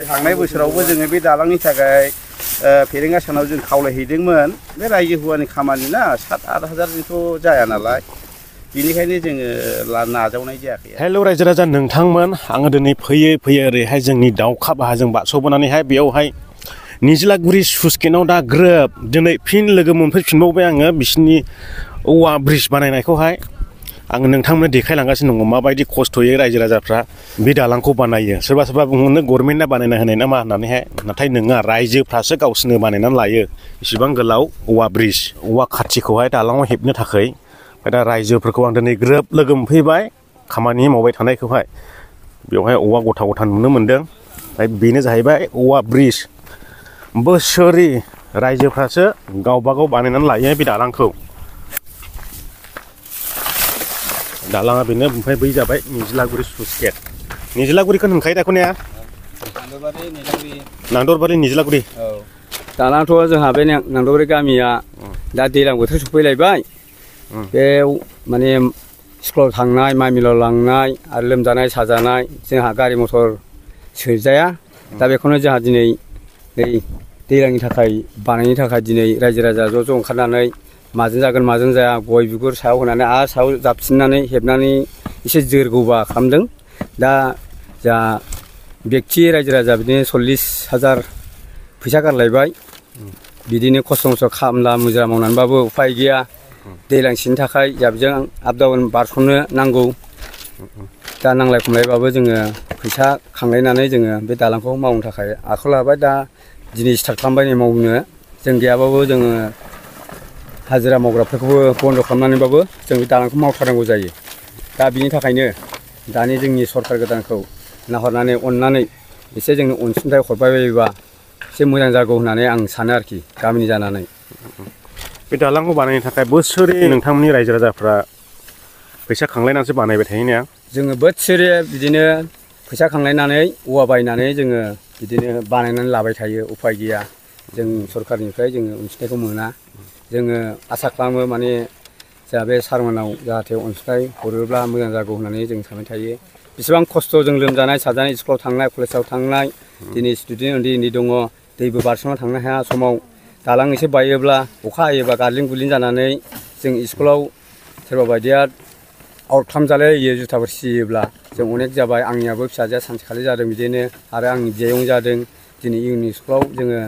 थांनाय बोसोरावबो जोङो बे दालांनि थाखाय फेरेंगा सानाव जों खावलायहैदोंमोन बे रायजो हुवानि खामानि ना 7-8 हाजारजोंथ' जाया नालाय बेनिखायनो जोङो नाजावनाय जायाखै। हेल' रायजो राजा नोंथांमोन आङो दिनै फैयै ओरैहाय जोंनि दाउखा बाहाजों बारस'बोनानैहाय बेयावहाय निजलागुरि सुसकेनाव दा ग्रोब दिनै फिन लोगो मोनफैफिनबावबाय आङो बिसिनि औवा ब्रिज बानायनायखौहाय आङो नोंथांमोननो देखायलांगासिनो दङ माबायदि खस्थ'यै रायजो राजाफ्रा बे दालांखौ बानायो। सोरबा बुङो गभर्नमेन्टआ बानायना होनाय नामा होननानैहाय, नाथाय नङा, रायजोफ्रासो गावसोरनो बानायनानै लायो इसिबां गोलाव औवा ब्रिज, औवा खाथिखौहाय दालाङाव हेबनो थाखाय। ओमफ्राय दा रायजोफोरखौ आं दिनै ग्रोब लोगो मोनफैबाय खामानि मावबाय थानायखौहाय, बेवहाय औवा गथा नुनो मोन्दों। ओमफ्राय बेनो जाहैबाय औवा ब्रिज। बोसोरै रायजोफ्रासो गावबागाव बानायनानै लायो बे दालांखौ। दालाङा बेनो, ओमफ्राय बै जाबाय निजलागुरि स्लुइस गेट। निजलागुरिखौ होनखायो दा खौनाया? नांदरबारि निजलागुरि। दालांथ' जोंहा बे नांदरबारि गामिया दा दैज्लां बोथोर सफैलायबाय। बे माने स्कुलाव थांनाय, माइ मिलाव लांनाय आरो लोमजानाय साजानाय जोंहा गारि मथर सोजाया। दा बेखौनो जोंहा दिनै दैज्लांनि थाखाय बानायनो थाखाय दिनै रायजो राजा ज' ओंखारनानै माजों जागोन माजों जाया गय बिगुर सायाव होनानै आरो सायाव जाबसिननानै हेबनानै एसे जोरगौबा खालामदों। दा जा बेक्ति रायजो राजा बिदिनो 40,000 फैसा गारलायबाय। बिदिनो खस्थ' खामला मुजिरा मावनानैबाबो उफाय गैया। दैज्लांसेनि थाखाय जाबजों आप डाउन बारस'नो नांगौ। दा नांलाय खमलायबाबो जोङो फैसा खांलायनानै जोङो बे दालांखौ मावनो थाखाय आखायाव लाबाय। दा दिनै स्टार्ट खालामबाय नै मावनो। जों गैयाबाबो जोङो हाजिरा मावग्राफोरखौबो बन्द' खालामनानैबाबो जों बे दालांखौ मावथारनांगौ जायो। दा बिनि थाखायनो दानि जोंनि सरकार गोदानखौ नाहरनानै अननानै एसे जोंनो अनसुंथाइ हरबाय बायोबा एसे मोजां जागौ होननानै आं सानो आरोखि, गामिनि जानानै। बे दालांखौ बानायनो थाखाय बोसोरै नोंथांमोननि रायजो राजाफ्रा फैसा खांलायनानैसो बानायबाय थायोना? जोङो बोसोरे बिदिनो फैसा खांलायनानै औवा बायनानै जोङो बिदिनो बानायनानै लाबाय थायो। उफाय गैया, जों सरकारनिफ्राय जोङो अनसुंथाइखौ मोना। जोङो आसा खालामो माने जोंहा बे सारमोननाव जाहाथे अनसुंथाइ हरोब्ला मोजां जागौ होननानै जों सानबाय थायो। बेसेबां खस्थ' जों लोमजानाय साजानाय स्कुलाव थांनाय, कलेजाव थांनाय, दिनै स्टुडेन्ट उन्दै दङ, दैबो बारस'ना थांनो हाया समाव दालां एसे बायोब्ला अखा हायोबा गारलिन गुलिन जानानै जों स्कुलाव सोरबा बायदिया आउटखाम जालायलायो जुथाफोर सियोब्ला। जों अनेक जाबाय, आंनियाबो फिसाजोआ सानसेखालि जादों बिदिनो, आरो आंनि बियायं जादों। दिनै इउनि स्कुलाव जोङो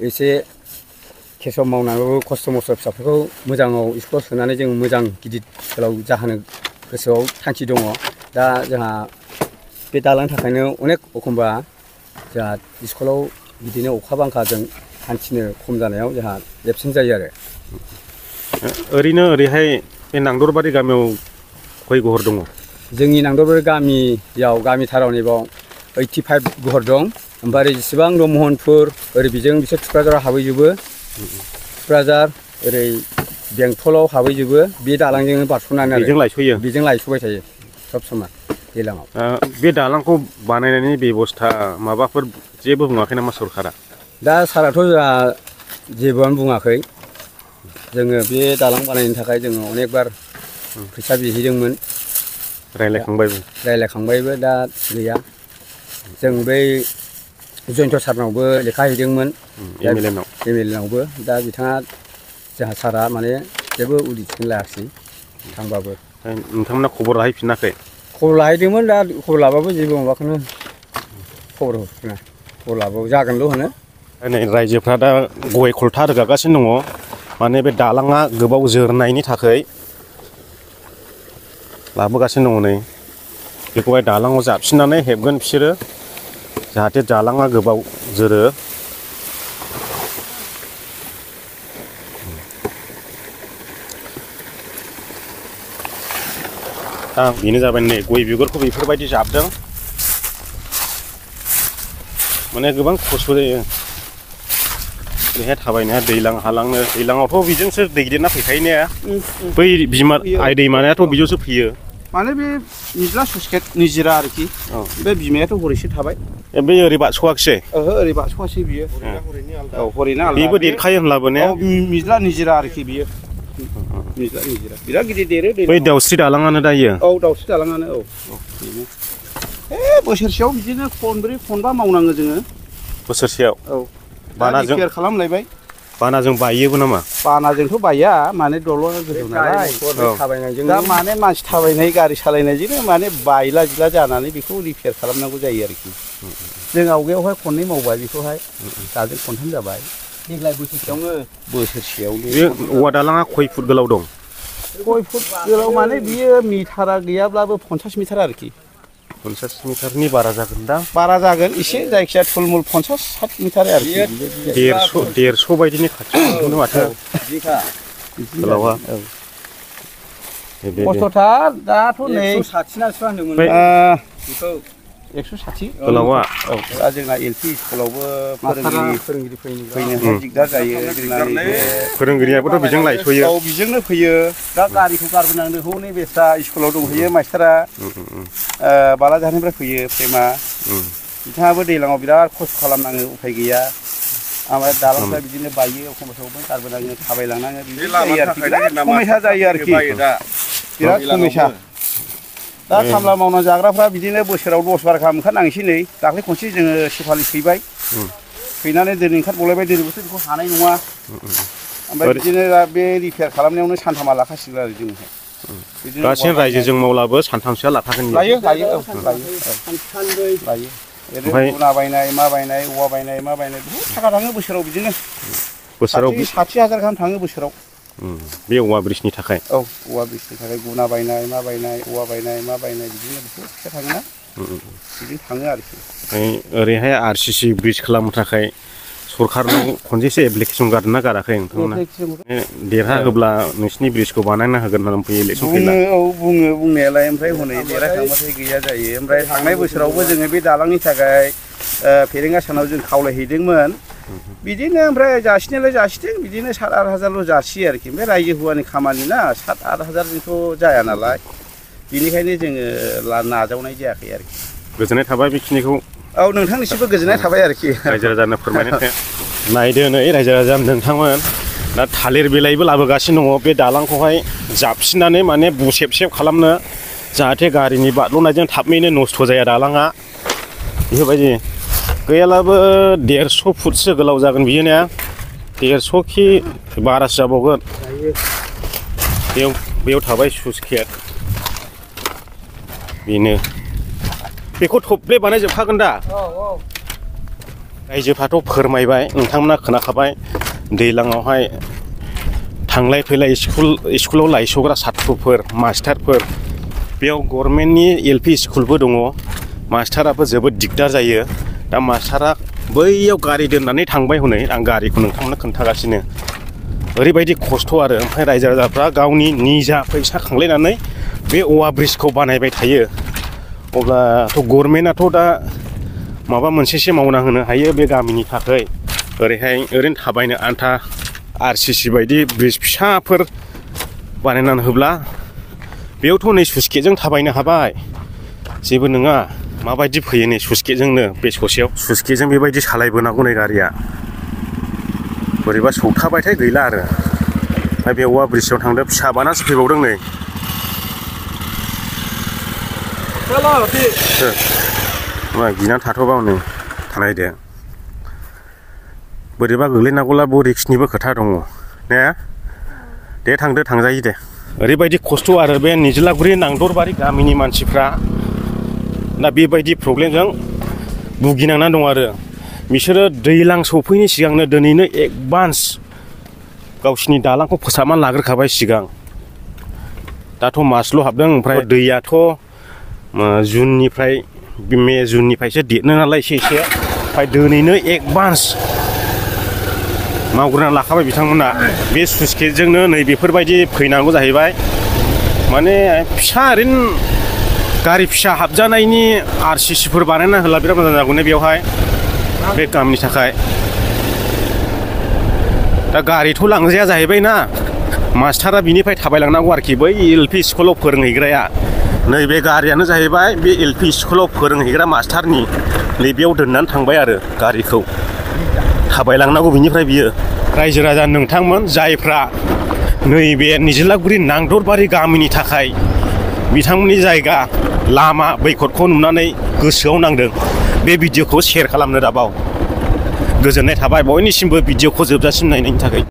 एसे केसब मावनानैबाबो खस्थ' मस्थ' फिसाफोरखौ मोजाङाव स्कुलाव सोनानै जों मोजां गिदिर गोलाव जाहोनो गोसोआव थांखि दङ। दा जोंहा बे दालांनि थाखायनो अनेक एखमबा जोंहा स्कुलाव बिदिनो अखा बांखाजों हान्थिनो खम जानायाव जोंहा एबसेन्ट जायो आरो। ओरैनो ओरैहाय बे नांदरबारि गामियाव खय घर दङ? जोंनि नांदरबारि गामियाव गामिथाराव नैबाव 85 घर दं। ओमफ्राय जेसेबां दं महनपुर ओरै बिजों बिसोर थुक्राझाराव हाबहैजोबो। थुक्राझार ओरै बेंटलाव हाबहैजोबो बे दालांजोंनो बारस'नानै आरो बेजों लायस'बाय थायो सब समाय दैज्लाङाव। बे दालांखौ बानायनायनि बेब'स्था माबाफोर जेबो बुङाखै नामा सरकारा? दा साराथ' जोंहा जेबोआनो बुङाखै। जोङो बे दालां बानायनो थाखाय जोङो अनेक बार फैसा बिहैदोंमोन, रायलायखांबायबो, दा गैया। जों बै जयन्त सारनावबो लेखा हैदोंमोन, एमएलएनावबो। दा बिथाङा जोंहा सारा माने जेबो उदितखौनो लायाखिसै थांबाबो। नोंथांमोना खबर लाहैफिनाखै? खबर लाहैदोंमोन, दा खबर लाबाबो जेबो माबाखौनो खबर हरफिना। खबर लाबाबो जागोनल' होनो। नै रायजोफ्रा दा गय खलथा रोगागासिनो दङ, माने बे दालाङा गोबाव जोरनायनि थाखाय लाबोगासिनो दङ। नै बेखौहाय दालाङाव जाबसिननानै हेबगोन बिसोरो, जाहाथे दालाङा गोबाव जोरो। बेनो जाबाय नै गय बिगुरखौ बेफोरबायदि जाबदों, माने गोबां खस्थ' जायो ओरैहाय थाबायनाया। दैलां हालांनो, दैलाङावथ' बेजोंसो दैदेरना फैखायो ने? बै बिमा आइ दैमायाथ' बेजोंसो फैयो। माने बे निज्ला स्लुइस गेट निजिरा आरोखि। बे बिमायाथ' हरैसो थाबाय। बे ओरै बारस'वाखिसै? ओहो, ओरै बारस'वासै बियो। औ, हरैना आलदा। बेबो देरखायो होनब्लाबो ने? निज्ला निजिरा आरोखि बियो। निज्ला निजिरा बिराद गिदिर देरो। बै दाउस्रि दालाङानो दायो? औ, दाउस्रि दालाङानो। औ, बेनो। बोसोरसेयाव बिदिनो खनब्रै खनबा मावनाङो जोङो बोसोरसेयाव औ बानाजों रिपेयार खालामलायबाय बानाजों बायोबो नामा बानाजोंथ' बाया माने दलं गोजौ नालाय थाबायनायजों दा माने मानसि थाबायनाय गारि सालायनायजोंनो माने बायला जिला जानानै बेखौ रिपेयार खालामनांगौ जायो आरोखि जों आवगायावहाय खननै मावबाय बेखौहाय दाजों खनथाम जाबाय देग्लाय बोसोरसेयावनो बे औवा दालाङा खय फुट गोलाव दं गय फुट गोलाव माने बियो मिटारा गैयाब्लाबो 50 मिटार आरोखि 50 मिटारनि बारा जागोन दा बारा जागोन एसे जायखिया थुलमुल 50-60 मिटार आरोखि 150 बायदिनि खाथियावनो माथो गोलावा खस्थ'थार दाथ' नै 160 ना बेसेबां होनदोंमोन बेखौ 160 गोलावा औ दा जोंना एलपि स्कुलावबो फोरोंगिरि फैनो दिगदार जायो जोंना फोरोंगिरियाबोथ' बेजों लायस'यो औ बेजोंनो फैयो दा गारिखौ गारबोनांदों हनै बेस्रा स्कुलाव दंहैयो मास्टारा बालाजाहानिफ्राय फैयो प्रेमा बिथाङाबो दैज्लाङाव बिराद खस्थ' खालामनाङो उफाय गैया ओमफ्राय दालांफ्रा बिदिनो बायो एखमबा समाव गारबोनाङो थाबायलांनाङो बिदि जायो आरोखि बिराद समयसा जायो आरोखि बिराद समयसा दा खामला मावना जाग्राफ्रा बिदिनो बोसोराव 10 बार गाहाम ओंखारनांसै नै दाख्लै खनसे जोङो सेफालि फैबाय फैनानै दिनै ओंखारबावलायबाय दिनैबोथ' बेखौ हानाय नङा ओमफ्राय बिदिनो बे रिपेयार खालामनायावनो सानथामा लाखासिगोन आरो जोङो गासिन रायजोजों मावलाबो सानथामसोआ लाखागोन लायो ओरैनो गुना बायनाय मा बायनाय औवा बायनाय मा बायनाय बहुद थाखा थाङो बोसोराव बिदिनो बोसोराव 60,000 गाहाम थाङो बोसोराव बे औवा ब्रिजनि थाखाय औ औवा ब्रिजनि थाखाय गुना बायनाय मा बायनाय औवा बायनाय मा बायनाय बिदिनो बहुद फैसा थाङोना बिदिनो थाङो आरोखि ओरैहाय आरसिसि ब्रिज खालामनो थाखाय सरखारनाव खनसेसो एप्लिकेसन गारदोंना गाराखै नोंथांमोना देरहाहोब्ला नोंसिनि ब्रिजखौ बानायना होगोन होननानै फैयो इलेक्सन फैला बुङो बुंनायालाय ओमफ्राय हनै देरहाखांबाथाय गैया जायो ओमफ्राय थांनाय बोसोरावबो जोङो बे दालांनि थाखाय फेरेंगा सानाव जों खावलायहैदोंमोन बिदिनो ओमफ्राय जासिनायालाय जासिदों बिदिनो 7-8 हाजारल' जासियो आरोखि ओमफ्राय रायजो हुवानि खामानि ना 7-8 हाजारजोंथ' जाया नालाय बिनिखायनो जोङो नाजावनाय जायाखै आरोखि गोजोननाय थाबाय बेखिनिखौ औ नोंथांनिसिमबो गोजोननाय थाबाय आरोखि रायजो राजानो फोरमायनो नायदो नै रायजो राजा नोंथांमोन दा थालिर बिलाइबो लाबोगासिनो दङ बे दालांखौहाय जाबसिननानै माने बुसेब खालामनो जाहाथे गारिनि बारल'नायजों थाबैनो नस्थ' जाया दालाङा बेफोरबायदि गैयालाबो 150 फुटसो गोलाव जागोन बियो ना 150 कि बारासो जाबावगोन बेयाव थाबाय स्लुइस गेट बेनो बेखौ थब्ले बानायजोबखागोन दा रायजोफ्राथ' फोरमायबाय नोंथांमोना खोनाखाबाय दैज्लाङावहाय थांलाय फैलाय स्कुलाव लायस'ग्रा साथ्र'फोर मास्टारफोर बेयाव गभर्नमेन्टनि एलपि स्कुलबो दङ मास्टाराबो जोबोद दिगदार जायो दा मास्टारा बैयाव गारि दोननानै थांबाय हनै आं गारिखौ नोंथांमोननो खोन्थागासिनो ओरैबायदि खस्थ' आरो ओमफ्राय रायजो राजाफ्रा गावनि निजा फैसा खांलायनानै बे औवा ब्रिजखौ बानायबाय थायो अब्लाथ' गभर्नमेन्टआथ' दा माबा मोनसेसो मावना होनो हायो बे गामिनि थाखाय ओरैनो थाबायनो आन्था आरसिसि बायदि ब्रिज फिसाफोर बानायनानै होब्ला बेयावथ' नै स्लुइस गेटजों थाबायनो हाबाय जेबो नङा माबायदि फैयो नै स्लुइस गेटजोंनो बे ससेयाव स्लुइस गेटजों बेबायदि सालायबोनांगौ नै गारिया बोरैबा सौथाबायथाय गैला आरो ओमफ्राय बे औवा ब्रिजआव थांदों फिसा बानासो फैबावदों नै गिनानै थाथ'बा हनै थानायदो बोरैबा गोग्लैनांगौला ब रिक्सनिबो खोथा दङ ने दे थांजायो दे ओरैबायदि खस्थ' आरो बे निजलागुरि नांदरबारि गामिनि मानसिफ्रा दा बेबायदि प्रब्लेमजों भुगिनांना दं आरो बिसोरो दैज्लां सफैनि सिगांनो दिनैनो एडभान्स गावसिनि दालांखौ फोसाबनानै लाग्रोखाबाय सिगां दाथ' मार्चल' हाबदों ओमफ्राय दैयाथ' जुननिफ्राय मे जुननिफ्रायसो देरनो नालाय एसे ओमफ्राय दिनैनो एडभान्स मावग्रोना लाखाबाय बिथांमोना बे स्लुइस गेटजोंनो नै बेफोरबायदि फैनांगौ जाहैबाय माने फिसा ओरैनो गारि फिसा हाबजानायनि आरसिसिफोर बानायना होला बिराद मोजां जागौने बेवहाय बे गामिनि थाखाय दा गारिथ' लांजाया जाहैबाय ना मास्टारा बिनिफ्राय थाबायलांनांगौ आरोखि बै एलपि स्कुलाव फोरोंहैग्राया नैबे गारियानो जाहैबाय बे एलपि स्कुलाव फोरोंहैग्रा मास्टारनि नैबेयाव दोननानै थांबाय आरो गारिखौ थाबायलांनांगौ बिनिफ्राय बियो रायजो राजा नोंथांमोन जायफ्रा नैबे निजलागुरि नांदरबारि गामिनि थाखाय बिथांमोननि जायगा लामा बैखदखौ नुनानै गोसोआव नांदों बे भिडिअखौ शेयार खालामनो दाबाव गोजोननाय थाबाय बयनिसिमबो भिडिअखौ जोबजासिम नायनायनि थाखाय।